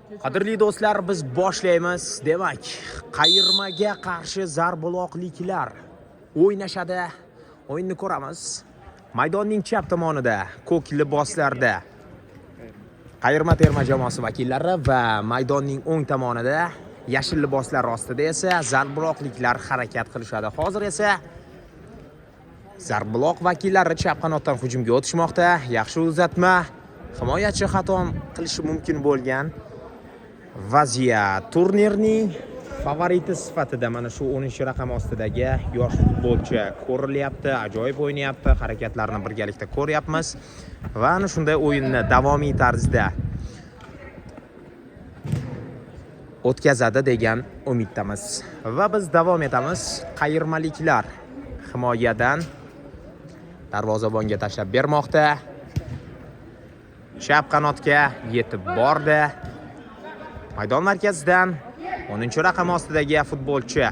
Qadrli do'stlar, biz boshlaymiz. Demak, Qayirmaga qarshi Zarbuloqliklar o'ynashadi. O'yinni ko'ramiz. Maydonning chap tomonida ko'k liboslarda Qayirma terma jamoasi vakillari va maydonning o'ng tomonida yashil liboslar ostida esa Zarbuloqliklar harakat qilishadi. Hozir esa Zarbuloq vakillari chap qanotdan hujumga o'tishmoqda. Yaxshi uzatma. Himoyachi xato qilishi mumkin bo'lgan vaziyat. Turnirning favoriti sifatida mana shu 10-raqam ostidagi yosh futbolchi ko'rilyapti, ajoyib o'ynayapti, harakatlarini birgalikda ko'ryapmiz va ana shunday o'yinni davomiy tarzda o'tkazadi degan umiddamiz. Va biz davom etamiz. Qayirmaliklar himoyadan darvozabonga tashlab bermoqda. Chap qanotga yetib bordi. Maydon markazidan 10-raqam ostidagi futbolchi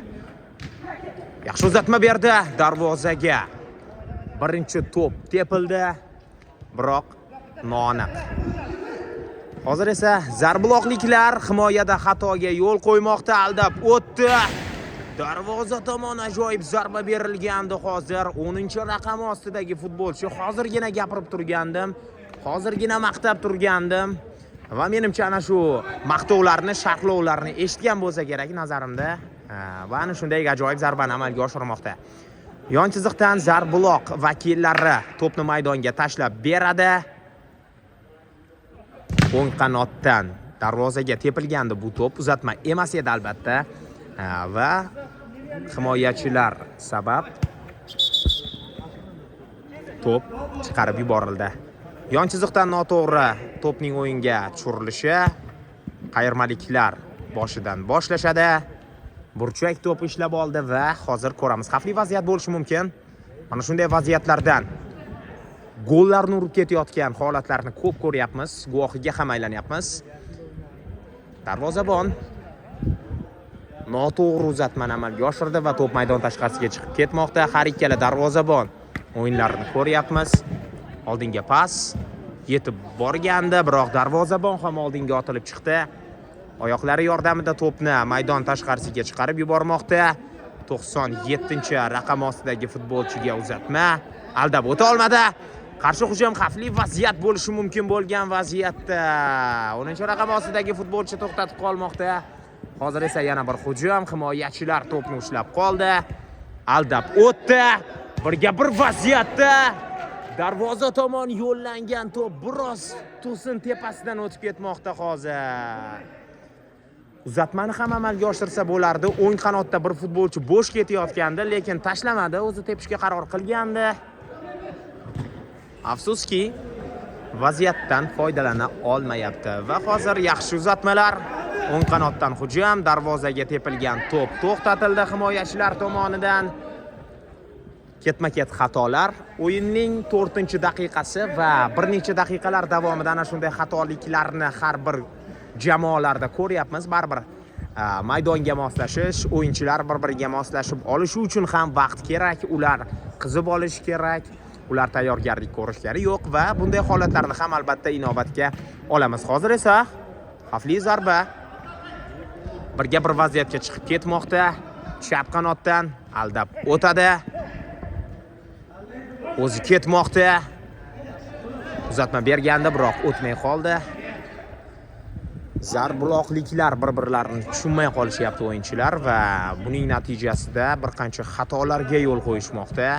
yaxshi uzatma berdi darvozaga. Birinchi to'p tepildi, biroq noaniq. Hozir esa Zarbuloqliklar himoyada xatoga yo'l qo'ymoqda, aldab o'tdi. Darvoza tomon ajoyib zarba berilgandi hozir. 10-raqam ostidagi futbolchi, hozirgina gapirib turgandim, hozirgina maqtab turgandim. Va menimcha ana shu maqtovlarni, sharhlovlarni eshitgan bo'lsa kerak nazarimda. Va ana shunday ajoyib zarbani amalga oshirmoqda. Yon chiziqdan Zarbuloq vakillari to'pni maydonga tashlab beradi. O'ng qanotdan darvozaga tepilgandi bu to'p, uzatma emas edi albatta. Va himoyachilar sabab to'p chiqarib yuborildi. Yon chiziqdan noto'g'ri to'pning o'yinga tushirilishi, qayirmaliklar boshidan boshlashadi. Burchak to'p ishlab oldi va hozir ko'ramiz. Xavfli vaziyat bo'lishi mumkin. Mana shunday vaziyatlardan gollarni urib ketayotgan holatlarni ko'p ko'ryapmiz, guvohiga ham aylanyapmiz. Darvozabon noto'g'ri uzatmani amalga oshirdi va to'p maydon tashqarisiga chiqib ketmoqda. Har ikkala darvozabon o'yinlarini ko'ryapmiz. Oldinga pas yetib borgandi, biroq darvozabon ham oldinga otilib chiqdi. Oyoqlari yordamida to'pni maydon tashqarisiga chiqarib yubormoqda. 97-raqam ostidagi futbolchiga uzatma, aldab o'ta olmadi. Qarshi hujum, xavfli vaziyat bo'lishi mumkin bo'lgan vaziyatda 10-raqam ostidagi futbolchi to'xtatib qolmoqda. Hozir esa yana bir hujum, himoyachilar to'pni ushlab qoldi. Aldab o'tdi. Birga bir vaziyatda darvoza tomon yo'llangan to'p biroz to'sin tepasidan o'tib ketmoqda hozir. Uzatmani ham amalga oshirsa bo'lardi. O'ng qanotda bir futbolchi bo'sh ketayotgandi, lekin tashlamadi, o'zi tepishga qaror qilgandi. Afsuski, vaziyatdan foydalana olmayapti. Va hozir yaxshi uzatmalar. O'ng qanotdan hujum, darvozaga tepilgan to'p to'xtatildi himoyachilar tomonidan. Ketma-ket xatolar. O'yinning 4-daqiqasi va bir necha daqiqalar davomida ana shunday xatoliklarni har bir jamoalarda ko'ryapmiz. Baribir maydonga moslashish, o'yinchilar bir-biriga moslashib olishi uchun ham vaqt kerak. Ular qizib olishi kerak. Ular tayyorgarlik ko'rishlari yo'q va bunday holatlarni ham albatta inobatga olamiz. Hozir esa xavfli zarba. Birga bir vaziyatga chiqib ketmoqda. Chap qanotdan aldab o'tadi. O'zi ketmoqda. Uzatma bergandi, biroq o'tmay qoldi. Zarbuloqliklar bir-birlarini tushunmay qolishyapti o'yinchilar va buning natijasida bir qancha xatolarga yo'l qo'yishmoqda.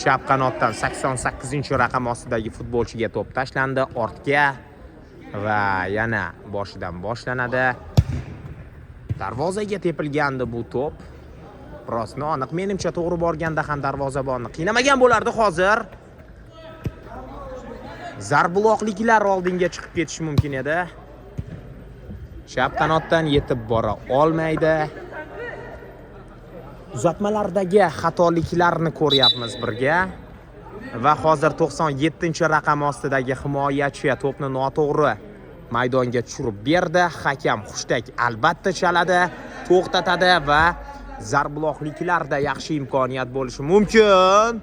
Chap qanotdan 88-raqam ostidagi futbolchiga to'p tashlandi ortga va yana boshidan boshlanadi. Darvozaga tepilgandi bu to'p. Biroz noaniq. Menimcha, to'g'ri borganda ham darvozabonni qiynamagan bo'lardi hozir. Zarbuloqliklar oldinga chiqib ketishi mumkin edi. Chap qanotdan yetib bora olmaydi. Uzatmalardagi xatoliklarni ko'ryapmiz birga. Va hozir 97-raqam ostidagi himoyachi to'pni noto'g'ri maydonga tushirib berdi. Hakam hushtak albatta chaladi, to'xtatadi va Zarbuloqliklarda yaxshi imkoniyat bo'lishi mumkin.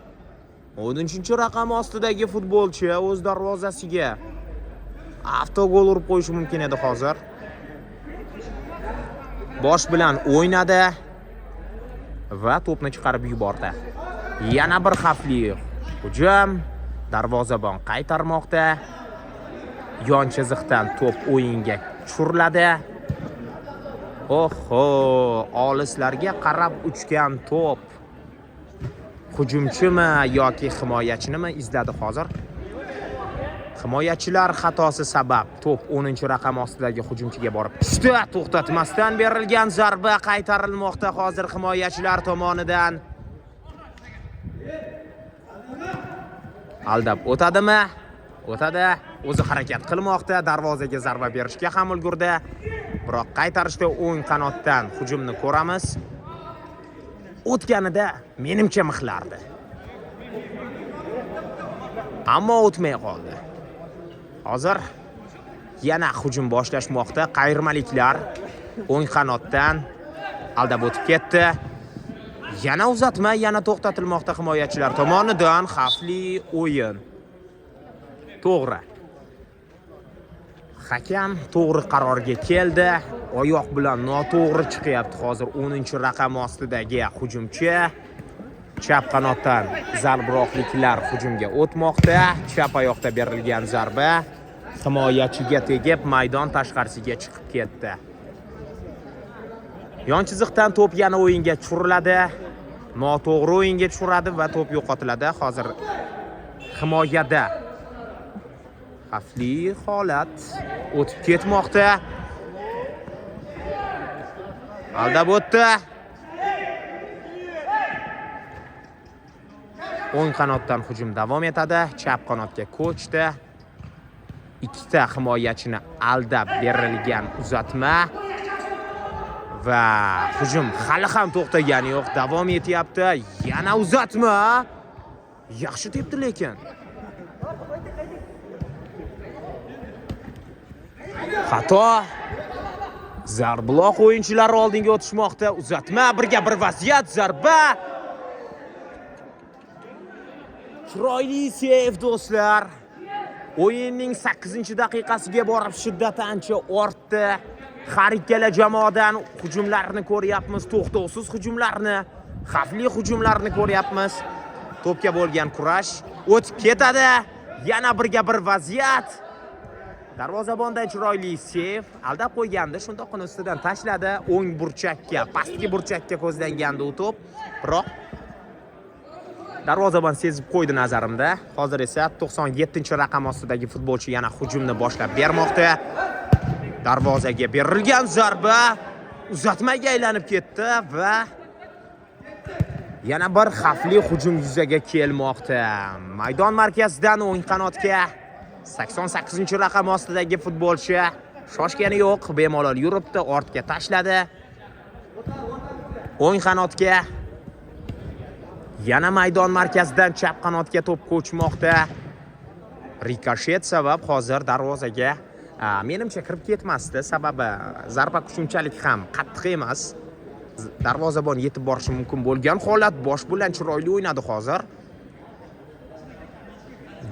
13-raqam ostidagi futbolchi o'z darvozasiga avtogol urib qo'yishi mumkin edi hozir. Bosh bilan o'ynadi va to'pni chiqarib yubordi. Yana bir xavfli hujum. Darvozabon qaytarmoqda. Yon chiziqdan to'p o'yinga tushiriladi. Oho, olislarga qarab uchgan to'p. Hujumchimi yoki himoyachinimi izladi hozir. Himoyachilar xatosi sabab to'p 10-raqam ostidagi hujumchiga borib tushdi. To'xtatmasdan berilgan zarba qaytarilmoqda hozir himoyachilar tomonidan. Aldab o'tadimi? O'tadi. O'zi harakat qilmoqda, darvozaga zarba berishga ham ulgurdi. Biroq qaytarishda o'ng qanotdan hujumni ko'ramiz. O'tganida menimcha mixlardi. Ammo o'tmay qoldi. Hozir yana hujum boshlashmoqda. Qayirmaliklar o'ng qanotdan aldab o'tib ketdi. Yana uzatma, yana to'xtatilmoqda himoyachilar tomonidan. Xavfli o'yin. To'g'ri. Hakam to'g'ri qarorga keldi. Oyoq bilan noto'g'ri chiqyapti hozir 10-raqam ostidagi hujumchi. Chap qanotdan zarbiroqliklar hujumga o'tmoqda. Chap oyoqda berilgan zarba himoyachiga tegib maydon tashqarisiga chiqib ketdi. Yon chiziqdan to'p yana o'yinga tushiriladi. Noto'g'ri o'yinga tushiradi va to'p yo'qotiladi. Hozir himoyada xavfli holat o'tib ketmoqda. Aldab o'tdi. O'ng qanotdan hujum davom etadi. Chap qanotga ko'chdi. Ikkita himoyachini aldab berilgan uzatma va hujum hali ham to'xtagani yo'q, davom etyapti. Yana uzatma. Yaxshi tepdi lekin. Xato. Zarbiloq o'yinchilari oldinga o'tishmoqda. Uzatma, birga bir vaziyat, zarba. Chiroyli seyf do'stlar. O'yinning 8-daqiqasiga borib shiddati ancha ortdi. Har ikkala jamoadan hujumlarni ko'ryapmiz, to'xtovsiz hujumlarni, xavfli hujumlarni ko'ryapmiz. To'pga bo'lgan kurash o'tib ketadi. Yana birga bir vaziyat. Darvozabondan chiroyli seyf, aldab qo'ygandi, shundoqqina ustidan tashladi, o'ng burchakka, pastki burchakka ko'zlangandi u to'p. Biroq darvozabon sezib qo'ydi nazarimda. Hozir esa 97-raqam ostidagi futbolchi yana hujumni boshlab bermoqda. Darvozaga berilgan zarba uzatmaga aylanib ketdi va yana bir xavfli hujum yuzaga kelmoqda. Maydon markazidan o'ng qanotga 88-raqam ostidagi futbolchi shoshgani yo'q, bemalol yuribdi, ortga tashladi. O'ng qanotga, yana maydon markazidan chap qanotga to'p ko'chmoqda. Rikoshet sabab hozir darvozaga menimcha kirib ketmasdi, sababi zarba kuchi unchalik ham qattiq emas. Darvozabon yetib borishi mumkin bo'lgan holat, bosh bilan chiroyli o'ynadi hozir.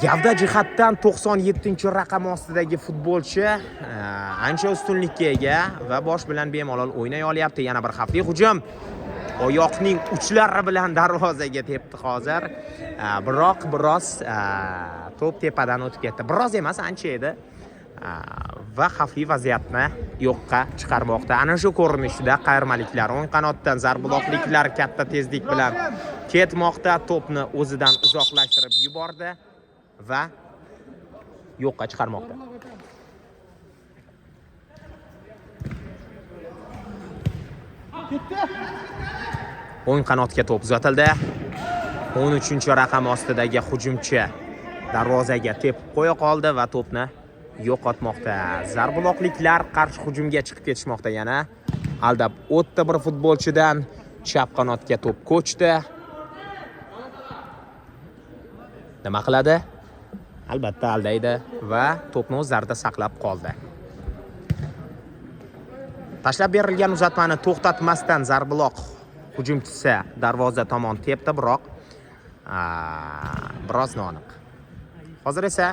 Gavda jihatdan 97-raqam ostidagi futbolchi ancha ustunlikka ega va bosh bilan bemalol o'ynay olyapti. Yana bir xavfli hujum. Oyoqning uchlari bilan darvozaga tepdi hozir. Biroq biroz to'p tepadan o'tib ketdi. Biroz emas, ancha edi. Va xavfli vaziyatni yo'qqa chiqarmoqda. Ana shu ko'rinishda qayirmaliklar o'ng qanotdan zarbiloqliklar katta tezlik bilan ketmoqda. To'pni o'zidan uzoqlashtirib yubordi va yo'qqa chiqarmoqda. O'ng qanotga to'p uzatildi. 13-raqam ostidagi hujumchi darvozaga tepib qo'ya qoldi va to'pni yo'qotmoqda. Zarbiloqliklar qarshi hujumga chiqib ketishmoqda yana. Aldab o'tdi bir futbolchidan, chap qanotga to'p ko'chdi. Nima qiladi? Albatta aldaydi va to'pni o'zlarida saqlab qoldi. Tashlab berilgan uzatmani to'xtatmasdan zarbiloq hujumchisi darvoza tomon tepdi, biroq biroz noaniq. Hozir esa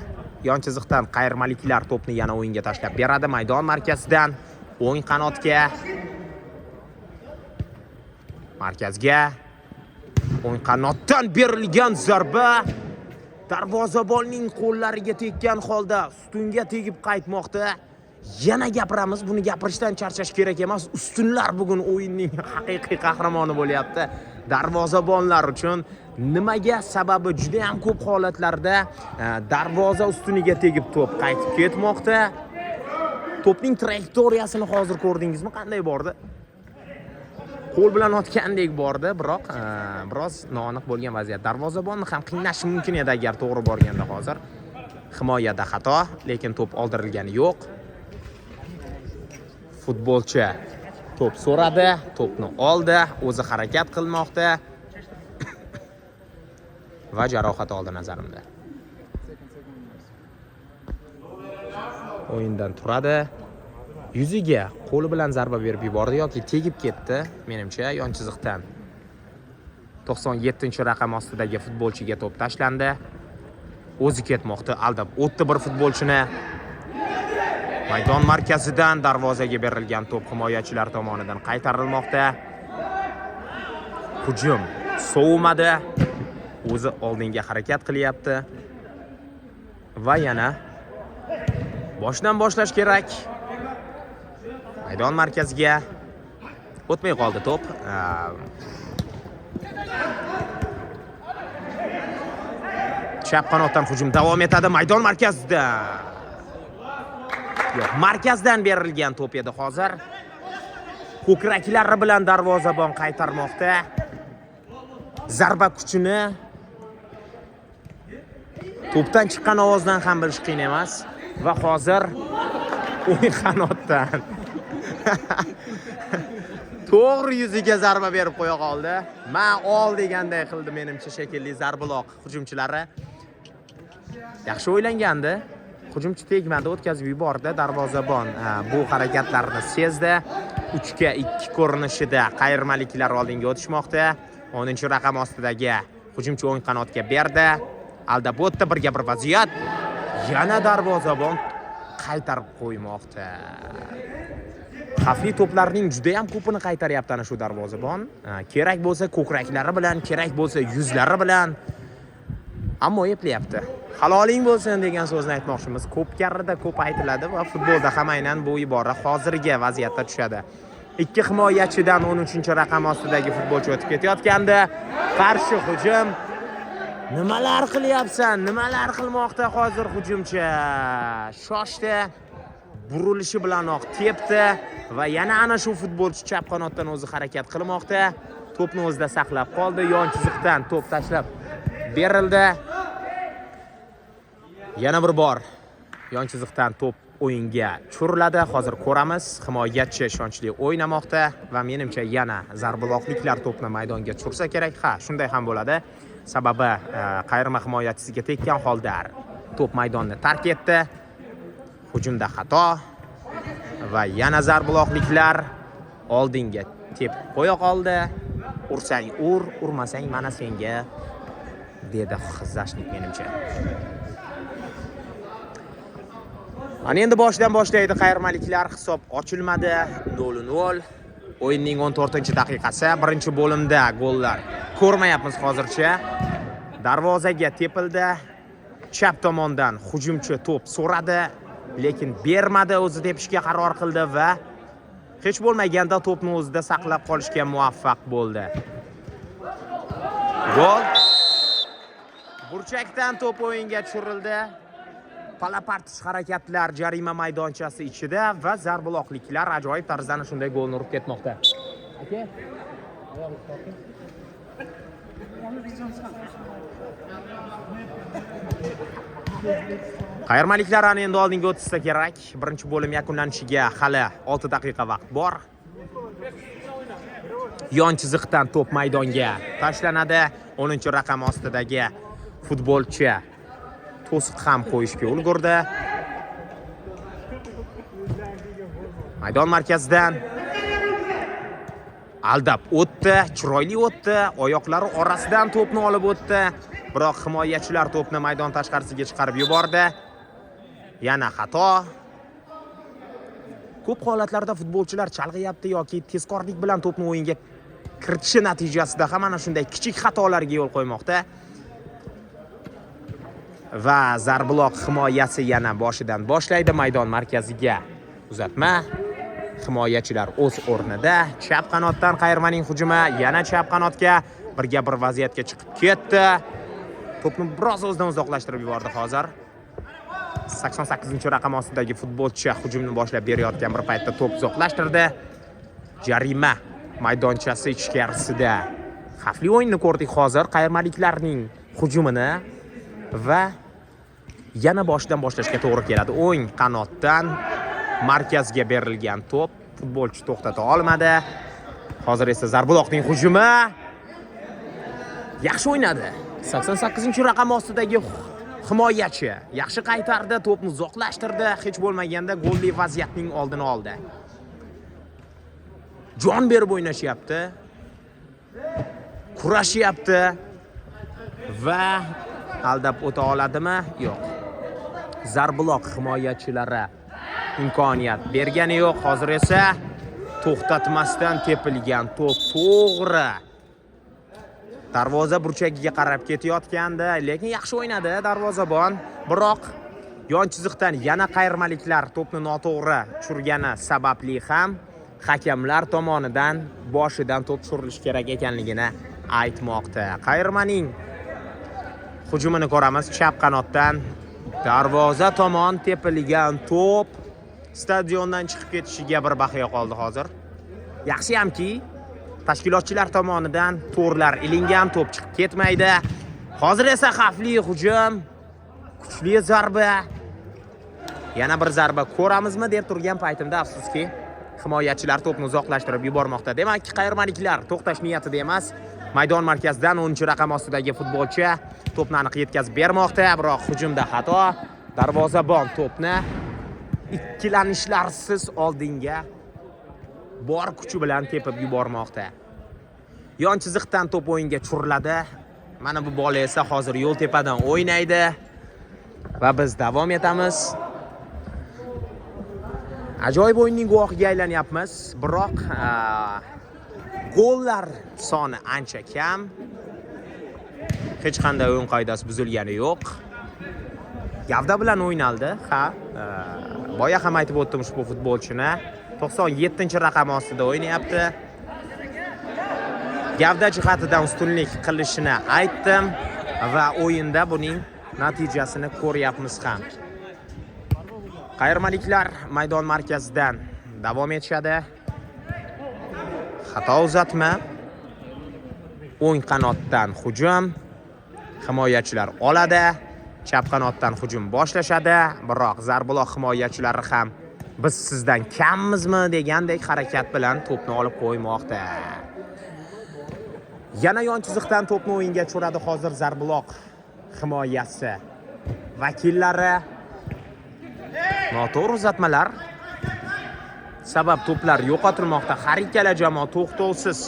yon chiziqdan qayirmaliklar to'pni yana o'yinga tashlab beradi. Maydon markazidan o'ng qanotga Markazga o'ng qanotdan berilgan zarba darvozabonning qo'llariga tekkan holda ustunga tegib qaytmoqda. Yana gapiramiz, buni gapirishdan charchash kerak emas. Ustunlar bugun o'yinning haqiqiy qahramoni bo'lyapti. Darvozabonlar uchun nimaga? Sababi juda ham ko'p holatlarda darvoza ustuniga tegib to'p qaytib ketmoqda. To'pning trayektoriyasini hozir ko'rdingizmi, qanday bordi? Qo'l bilan otgandek bordi, biroq biroz noaniq bo'lgan vaziyat. Darvozabonni ham qiynashi mumkin edi agar to'g'ri borganda hozir. Himoyada xato, lekin to'p oldirilgani yo'q. Futbolchi to'p so'radi, to'pni oldi, o'zi harakat qilmoqda va jarohat oldi nazarimda. O'yindan turadi. Yuziga qo'li bilan zarba berib yubordi yoki tegib ketdi, menimcha yon chiziqdan. 97-raqam ostidagi futbolchiga to'p tashlandi. O'zi ketmoqda, aldab o'tdi bir futbolchini. Maydon markazidan darvozaga berilgan to'p himoyachilar tomonidan qaytarilmoqda. Hujum sovumadi. O'zi oldinga harakat qilyapti. Va yana boshdan boshlash kerak. Maydon markaziga o'tmay qoldi to'p. Chap qanotdan hujum davom etadi. Maydon markazida. Yo'q, markazdan berilgan to'p edi hozir. Ko'kraklari bilan darvozabon qaytarmoqda. Zarba kuchini to'pdan chiqqan ovozdan ham bilish qiyin emas. Va hozir o'ng qanotdan to'g'ri yuziga zarba berib qo'ya qoldi. Ma ol deganday qildi menimcha shekilli zarbiloq hujumchilari. Yaxshi o'ylangandi. Hujumchi tegmadi, o'tkazib yubordi. Darvozabon bu harakatlarni sezdi. 3-2 ko'rinishida qayirmaliklar oldinga o'tishmoqda. 10-raqam ostidagi hujumchi o'ng qanotga berdi. Aldab o'tdi, birga bir vaziyat. Yana darvozabon qaytarib qo'ymoqda. Xavfli to'plarning juda ham ko'pini qaytaryapti ana shu darvozabon. Kerak bo'lsa ko'kraklari bilan, kerak bo'lsa yuzlari bilan, ammo eplayapti. Haloling bo'lsin degan so'zni aytmoqchimiz. Ko'p karrada ko'p aytiladi va futbolda ham aynan bu ibora hozirgi vaziyatda tushadi. 2 himoyachidan 13-raqam ostidagi futbolchi o'tib ketayotganda qarshi hujum. Nimalar qilyapsan? Nimalar qilmoqda hozir hujumchi? Shoshdi. Burilishi bilanoq tepdi va yana ana shu futbolchi chap qanotdan o'zi harakat qilmoqda. To'pni o'zida saqlab qoldi. Yon chiziqdan to'p tashlab berildi. Yana bir bor yon chiziqdan to'p o'yinga tushiriladi. Hozir ko'ramiz. Himoyachi ishonchli o'ynamoqda va menimcha yana zarbiloqliklar to'pni maydonga tushirsa kerak. Ha, shunday ham bo'ladi. Sababi qayirma himoyachisiga tekkan holda to'p maydonni tark etdi. Hujumda xato va yana zarbiloqliklar oldinga tepib qo'ya qoldi. Ursang ur, urmasang mana senga, dedi Zashnik menimcha. Ana endi boshidan boshlaydi qayirmaliklar. Hisob ochilmadi. 0-0. O'yinning 14-daqiqasi. Birinchi bo'limda gollar ko'rmayapmiz hozircha. Darvozaga tepildi. Chap tomondan hujumchi to'p so'radi, lekin bermadi, o'zi tepishga qaror qildi va hech bo'lmaganda to'pni o'zida saqlab qolishga muvaffaq bo'ldi. Gol. Burchakdan to'p o'yinga tushirildi. Palapartish harakatlar jarima maydonchasi ichida va zarbiloqliklar ajoyib tarzda ana shunday golni urib ketmoqda. Aka, Qayirmaliklar ana endi oldinga o'tsa kerak. Birinchi bo'lim yakunlanishiga hali 6 daqiqa vaqt bor. Yon chiziqdan to'p maydonga tashlanadi. 10-raqam ostidagi futbolchi to'siq ham qo'yishga ulgurdi. Maydon markazidan aldab o'tdi, chiroyli o'tdi, oyoqlari orasidan to'pni olib o'tdi. Biroq himoyachilar to'pni maydon tashqarisiga chiqarib yubordi. Yana xato. Ko'p holatlarda futbolchilar chalg'iyapti yoki tezkorlik bilan to'pni o'yinga kiritishi natijasida ham ana shunday kichik xatolarga yo'l qo'ymoqda. Va Zarbuloq himoyasi yana boshidan boshlaydi. Maydon markaziga uzatma. Himoyachilar o'z o'rnida. Chap qanotdan qayirmaning hujumi, yana chap qanotga birga bir vaziyatga chiqib ketdi. To'pni biroz o'zidan uzoqlashtirib yubordi hozir. 88-raqam ostidagi futbolchi hujumni boshlab berayotgan bir paytda to'p uzoqlashtirdi. Jarima maydonchasi ichkarisida xavfli o'yinni ko'rdik hozir. Qayirmaliklarning hujumini va yana boshidan boshlashga to'g'ri keladi. O'ng qanotdan markazga berilgan to'p futbolchi to'xtata olmadi. Hozir esa Zarbuloqning hujumi yaxshi o'ynadi. 88-raqam ostidagi himoyachi yaxshi qaytardi, to'pni uzoqlashtirdi, hech bo'lmaganda golli vaziyatning oldini oldi. Jon berib o'ynashyapti. Kurashyapti va aldab o'ta oladimi? Yo'q. Zarbuloq himoyachilari imkoniyat bergani yo'q. Hozir esa to'xtatmasdan tepilgan to'p to'g'ri darvoza burchagiga qarab ketayotgandi, lekin yaxshi o'ynadi darvozabon. Biroq yon chiziqdan yana qayirmaliklar to'pni noto'g'ri tushirgani sababli ham hakamlar tomonidan boshidan to'p tushirilishi kerak ekanligini aytmoqda. Qayirmaning hujumini ko'ramiz. Chap qanotdan darvoza tomon tepilgan to'p stadiondan chiqib ketishiga bir baxya qoldi hozir. Yaxshiyamki, tashkilotchilar tomonidan to'rlar ilingan, to'p chiqib ketmaydi. Hozir esa xavfli hujum, kuchli zarba. Yana bir zarba ko'ramizmi deb turgan paytimda afsuski himoyachilar to'pni uzoqlashtirib yubormoqda. Demak, qayirmaliklar to'xtash niyatida emas. Maydon markazidan 10-raqam ostidagi futbolchi to'pni aniq yetkazib bermoqda, biroq hujumda xato. Darvozabon to'pni ikkilanishlarsiz oldinga bor kuchi bilan tepib yubormoqda. Yon chiziqdan to'p o'yinga tushiriladi. Mana bu bola esa hozir yo'l tepadan o'ynaydi va biz davom etamiz. Ajoyib o'yinning guvohiga aylanyapmiz, biroq gollar soni ancha kam. Hech qanday o'yin qoidasi buzilgani yo'q. Gavda bilan o'ynaldi, ha. Boya ham aytib o'tdim ushbu futbolchini. 97-raqam ostida o'ynayapti. Gavda jihatidan ustunlik qilishini aytdim va o'yinda buning natijasini ko'ryapmiz ham. Qayirmaliklar maydon markazidan davom etishadi. Xato uzatma. O'ng qanotdan hujum. Himoyachilar oladi. Chap qanotdan hujum boshlashadi, biroq Zarbuloq himoyachilari ham biz sizdan kammizmi degandek harakat bilan to'pni olib qo'ymoqda. Yana yon chiziqdan to'pni o'yinga tushiradi hozir Zarbuloq himoyasi vakillari. Noto'g'ri uzatmalar sabab to'plar yo'qotilmoqda. Har ikkala jamoa to'xtovsiz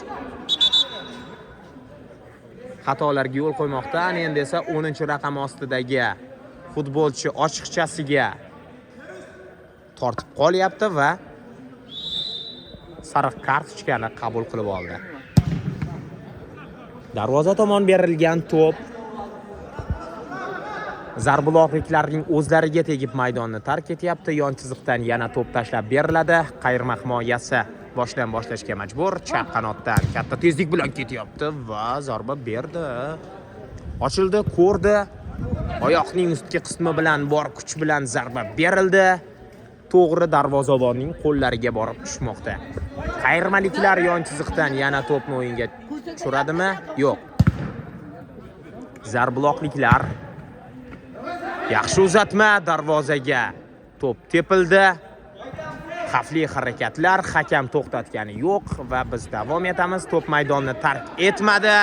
xatolarga yo'l qo'ymoqda. Ana endi esa 10-raqam ostidagi futbolchi ochiqchasiga tortib qolyapti va sariq kartochkani qabul qilib oldi. Darvoza tomon berilgan to'p Zarbuloqliklarning o'zlariga tegib maydonni tark etyapti. Yon chiziqdan yana to'p tashlab beriladi. Qayirma himoyasi boshdan boshlashga majbur. Chap qanotdan katta tezlik bilan ketyapti va zarba berdi. Ochildi, ko'rdi. Oyoqning ustki qismi bilan bor kuch bilan zarba berildi. To'g'ri darvozabonning qo'llariga borib tushmoqda. Qayirmaliklar yon chiziqdan yana to'pni o'yinga tushiradimi? Yo'q. Zarbuloqliklar yaxshi uzatma darvozaga. To'p tepildi. Xavfli harakatlar, hakam to'xtatgani yo'q va biz davom etamiz. To'p maydonni tark etmadi.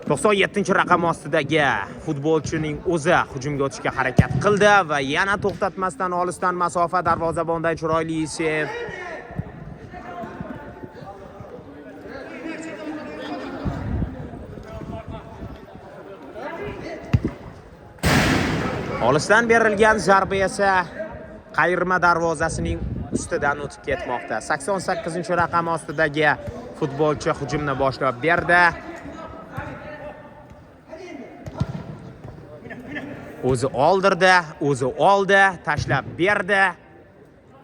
97-raqam ostidagi futbolchining o'zi hujumga o'tishga harakat qildi va yana to'xtatmasdan olisdan masofa darvozabondan chiroyli seyf. Olisdan berilgan zarba esa qayirma darvozasining ustidan o'tib ketmoqda. 88-raqam ostidagi Futbolchi hujumni boshlab berdi. O'zi oldirdi, o'zi oldi, tashlab berdi.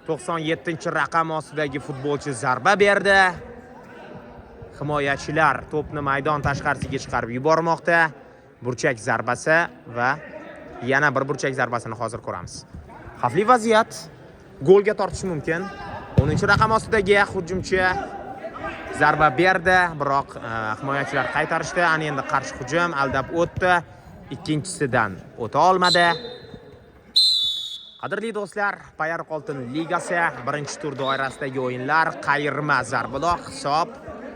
97-raqam ostidagi futbolchi zarba berdi. Himoyachilar to'pni maydon tashqarisiga chiqarib yubormoqda. Burchak zarbasi va yana bir burchak zarbasini hozir ko'ramiz. Xavfli vaziyat. Golga tortish mumkin. 10-raqam ostidagi hujumchi zarba berdi, biroq himoyachilar qaytarishdi. Ana endi qarshi hujum aldab o'tdi. Ikkinchisidan o'ta olmadi. Qadrli do'stlar, Payariq Oltin Ligasi birinchi tur doirasidagi o'yinlar qayirma zarbiloq hisob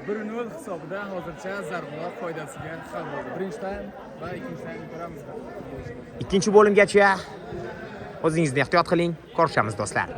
1-0 hisobida hozircha Zarbuloq foydasiga hal bo'ldi. Birinchi taym va ikkinchi taymni ko'ramiz. Ikkinchi bo'limgacha o'zingizni ehtiyot qiling. Ko'rishamiz do'stlar.